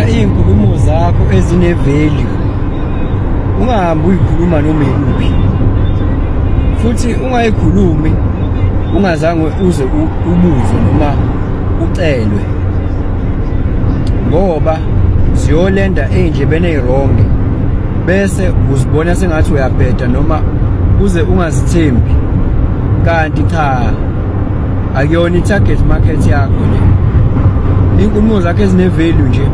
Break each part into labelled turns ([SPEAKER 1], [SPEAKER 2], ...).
[SPEAKER 1] Iy'nkulumo zakho ezine-value ungahambi uyikhuluma noma ikuphi, futhi ungayikhulumi ungazange uze ubuzwe noma ucelwe, ngoba ziyolenda ey'ndlebeni ey'wrong, bese uzibona sengathi uyabheda noma uze ungazithembi, kanti cha, akuyona i-target market yakho le. Iy'nkulumo zakho ezine-value nje,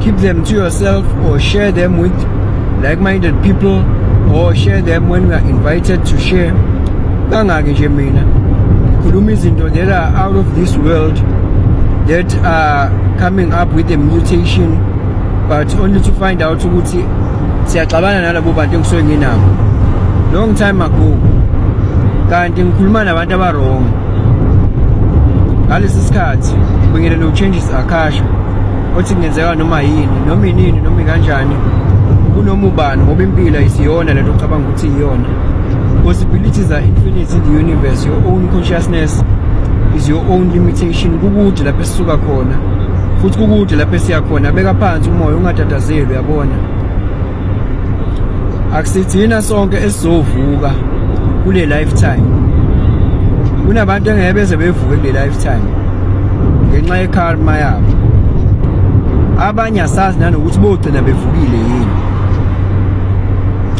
[SPEAKER 1] keep them to yourself or share them with like-minded people or share them when we are invited to share. Kangaki nje mina ngikhuluma izinto that are out of this world, that are coming up with a mutation, but only to find out ukuthi siyaxabana nalabo bantu engisuke nginabo long time ago, kanti ngikhuluma nabantu aba-wrong ngalesi sikhathi. Ngibingelele u-Changes Akasha, othi kungenzeka noma yini, noma inini, noma ikanjani, kunoma ubani, ngoba impilo ayisiyona lento ocabanga ukuthi iyona. Possibilities are infinite in the universe. Your own consciousness is your own limitation. Kukude lapho esisuka khona, futhi kukude lapho esiya khona. Beka phansi umoya, ungatatazeli. Uyabona, akusithina sonke esizovuka kule lifetime. Kunabantu engeke beze bevuke kule lifetime ngenxa yekarma yabo. Abanye asazi nanokuthi bogcina bevukile yini,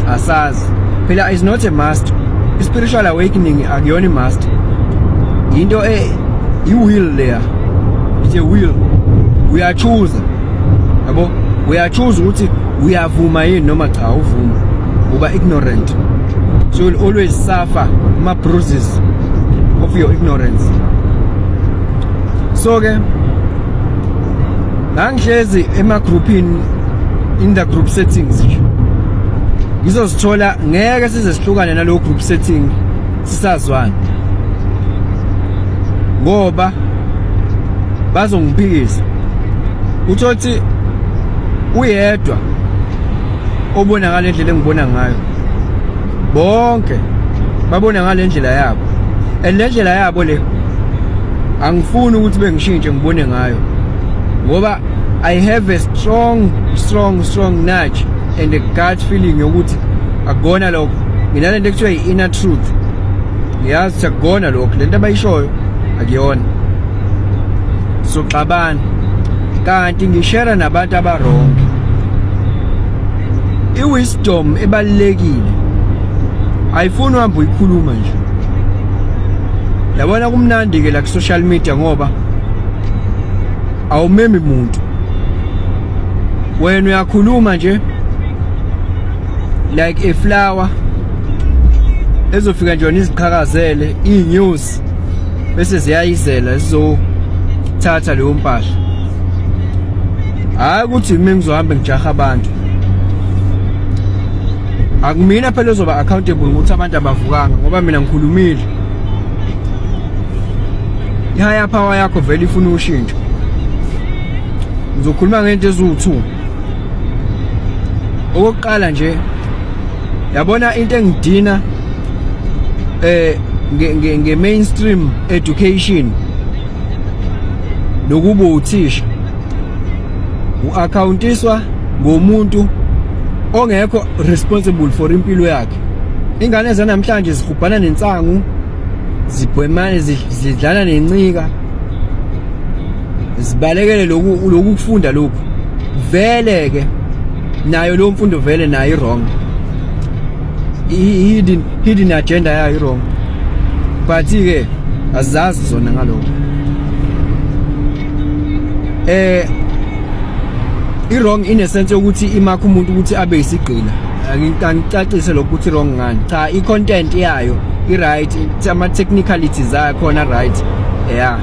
[SPEAKER 1] asazi phela. Is not a must. I-spiritual awakening akuyona i-must, into e i-will leya. It's a will, uyachoose, yabo, uyachoose ukuthi uyavuma yini noma cha. Uvuma uba ignorant, so you'll always suffer ama bruises of your ignorance. So ke ngangihlezi emagroupini, in the group settings nje, ngizozithola ngeke size sihlukane nalowo group setting sisazwana, ngoba bazongiphikisa. Uthothi uyedwa obona ngale ndlela engibona ngayo, bonke babona ngale ndlela yabo, and le ndlela yabo le angifuni ukuthi bengishintshe ngibone ngayo, ngoba I have a strong, strong, strong nudge and a gut feeling yokuthi akukona lokho. Nginalento ekuthiwa i-inner truth, ngiyazi ukuthi akukona lokho, lento abayishoyo akuyona. Soxabana, kanti ngishare nabantu aba-wrong. I-wisdom ebalulekile ayifuni uhambe uyikhuluma nje. Yabona, kumnandi ke la ku social media ngoba awumemi muntu, wena uyakhuluma nje like a flower ezofika nje yona iziqhakazele iy'news, bese ziyayizela zizothatha leyo mpahla. Hayi ukuthi mina ngizohamba ngijaha abantu, akumina phela ozoba accountable ukuthi abantu abavukanga, ngoba mina ngikhulumile. I-higher power yakho vele ifuna ushintsho. Ngizokhuluma ngento eziwu-2. Okokuqala nje, yabona, into engidina nge mainstream education nokuba uthisha, uaccountiswa ngomuntu ongekho responsible for impilo yakhe. Ingane zanamhlanje zihubhana nensangu, zibhemane, zidlala nencika, zibalekele lokhu kufunda lokhu. Vele ke nayo leyo mfundo vele nayo i-wrong, hidden agenda yayo i-wrong, but ke azazi zona ngalokho. I-wrong in a sense yokuthi imakha umuntu ukuthi abe isigqila. Angicacise lokho ukuthi wrong ngani. Cha, i-content yayo i-right, ama technicalities akhona right, yeah,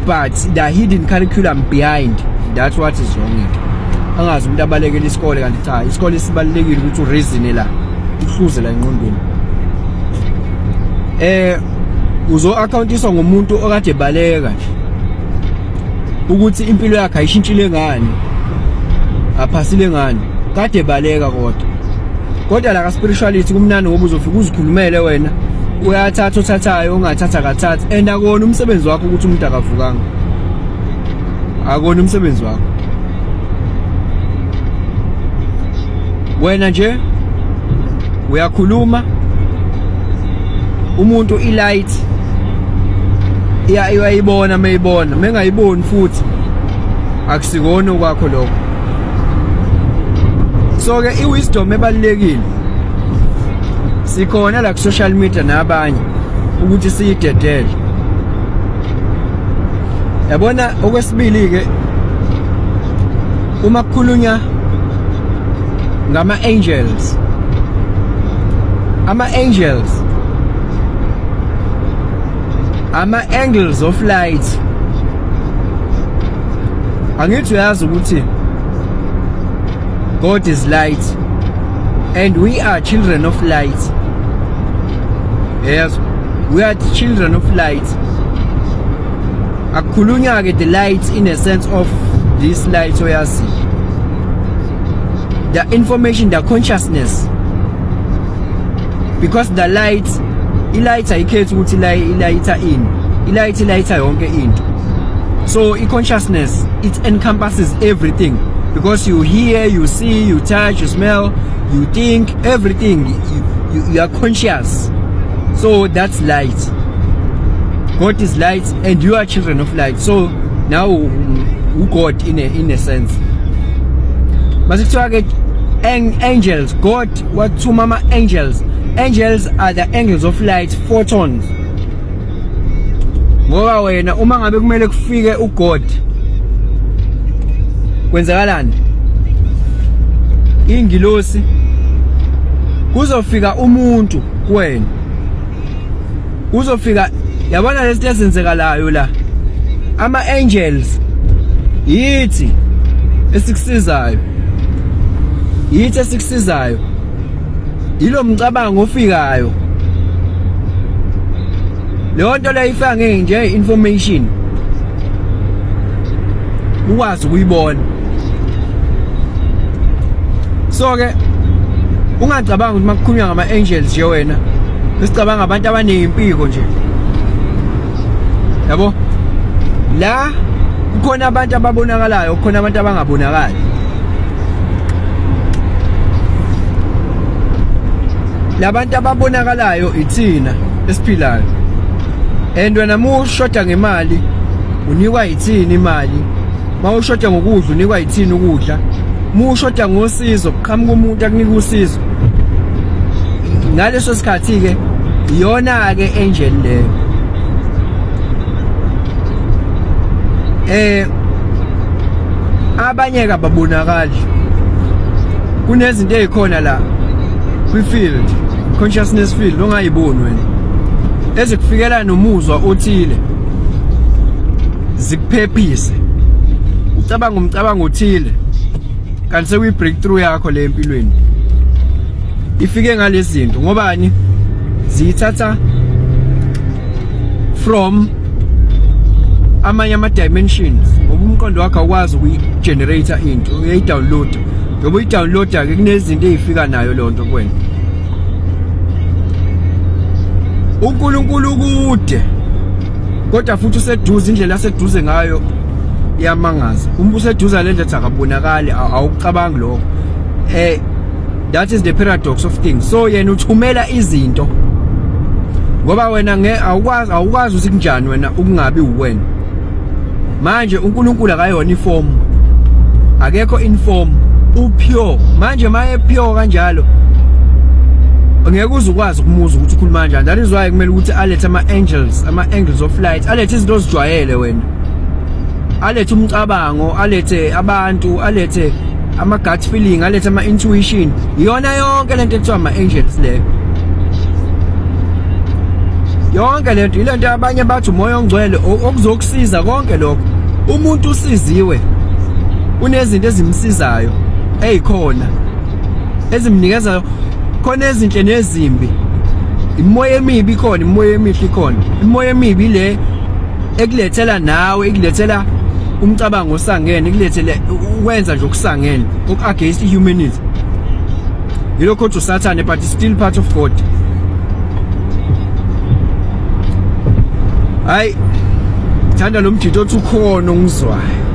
[SPEAKER 1] but the hidden curriculum behind, that's what is wrong. Angazi umuntu abalekela isikole, kanti cha, isikole sibalulekile ukuthi ureason la, uhluze la engqondweni. Uzo accountiswa ngomuntu okade baleka nje ukuthi impilo yakhe ayishintshile ngani, aphasile ngani, kade baleka. Kodwa la ka spirituality kumnandi ngoba uzofika uzikhulumele wena, uyathatha othathayo, ungathatha kathatha, and akona umsebenzi wakho ukuthi umuntu akavukanga, akona umsebenzi wakho. Wena nje uyakhuluma, umuntu i-light iyayibona, mayibona, mengayiboni futhi akusikona okwakho lokho. So ke i-wisdom ebalulekile, sikhona la ku social media nabanye ukuthi siyidedele, yabona. Okwesibili ke, uma kukhulunywa ngama angels, ama angels ama angles of light. Angithi uyazi ukuthi God is light and we are children of light? Yes, we are children of light. Akukhulunywa ke the light in a sense of this light oyazi, the information, the consciousness, because the light, i-light ayikhethi ukuthi ilayitha ini, i-light ilayitha yonke into. So i-consciousness, it encompasses everything, because you hear, you see, you touch, you smell, you think, everything. You are conscious, so that's light. God is light and you are children of light, so now God in a sense. Mase kuthiwa ke angels, God wathuma ama angels. Angels are the angels of light, photons, ngoba wena uma ngabe kumele kufike uGod, kwenzakalani? Ingilosi, kuzofika umuntu kuwena, kuzofika, yabona, lezi ezenzekalayo la, ama angels yithi esikusizayo, yithi esikusizayo, yilo mcabango ofikayo. Leyo nto leyo ifika nje information, ukwazi ukuyibona. So ke ungacabanga ukuthi makukhulunywa ngama angels nje, wena besicabanga abantu abanezimpiko nje, yabo. La kukhona abantu ababonakalayo, kukhona abantu abangabonakali. Labantu ababonakalayo ithina esiphilayo, and wena mushoda ngemali unikwa yithini imali, mawushoda ngokudla unikwa yithini ukudla, mushoda ngosizo kuqhamuka umuntu akunika usizo ngaleso sikhathi. Ke iyona ke angel leyo. Abanye kababonakali. Kunezinto ezikhona la kwi field, consciousness field, ongayiboni wena, ezikufikela nomuzwa othile, zikuphephise, ucabanga umcabango othile, kanti sekuyi breakthrough yakho le empilweni. Ifike ngalezi zinto ngobani? Ziyithatha from amanye ama dimensions, ngoba umqondo wakho awukwazi ukuyi-generate into, uyayi-download. Ngoba uyi-download ke, kunezinto ezifika nayo leyo nto kuwena. uNkulunkulu kude kodwa futhi useduze. Indlela aseduze ngayo iyamangaza. Uma useduze le ndlela akabonakali, awucabangi lokho. That is the paradox of things. So yena uthumela izinto ngoba wena nge awukwazi ukuthi kunjani wena ukungabi uwena. Manje uNkulunkulu akayona iform, akekho in form, upure. Manje maye pure kanjalo, ngeke uze ukwazi ukumuza ukuthi ukhuluma kanjani. That is why kumele ukuthi alethe ama angels, ama angels of light, alethe izinto ozijwayele wena, alethe umcabango, alethe abantu, alethe ama gut feeling, alethe ama intuition. Iyona yonke lento ekuthiwa ama angels leyo. Yonke lento, ilento abanye bathi umoya ongcwele okuzokusiza konke lokho. Umuntu usiziwe, unezinto ezimsizayo ezikhona, ezimnikeza khona, ezinhle nezimbi. Imoya emibi ikhona, imoya emihle ikhona. Imoya emibi le ekulethela nawe, ikulethela umcabango osangene, ikulethele ukwenza nje okusangene, oku against humanity. Yilokho othi usathane, but it's still part of God. Hayi, thanda lo mjito othi ukhona ongizwayo.